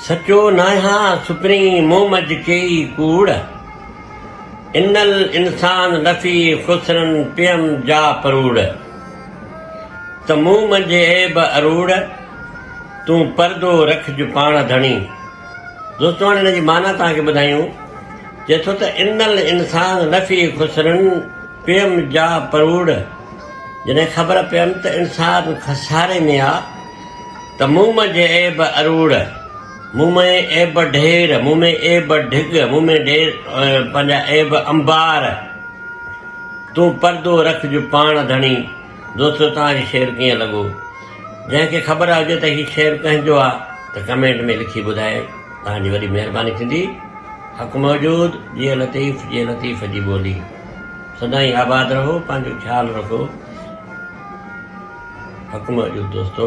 سچو ناهيان سپرين مون منجهه ڪيئي ڪوڙ. ان الانسان لفي خسرن پيم جا پروڙ. ته مون منجهه عيب اروڙ، تون پردو رکج پاڻ ڌڻي. دوستو هاڻي ان جي معنيٰ توهان کي ٻڌايون. چئي ٿو ته ان الانسان لفي خسرن پيم جا پروڙ. جڏهن خبر پيم ته انسان خساري ۾ آ ته مون منجهه عيب اروڙ، مون ۾ عيب ڍير، مون ۾ عيب ڍڳ، مون ۾ ڍير پنهنجا عيب انبار، تون پردو رکج پاڻ ڌڻي. دوستو توهان کي شعر ڪيئن لڳو؟ جنهن کي خبر هجي ته هي شعر ڪنهن جو آ ته ڪمينٽ ۾ لکي ٻڌائي توهان جي وڏي مهرباني ٿيندي. حق موجود، جيئي لطيف، جيئي لطيف جي ٻولي. سدائين آباد رهو پنهنجو خيال رکو. حق موجود دوستو.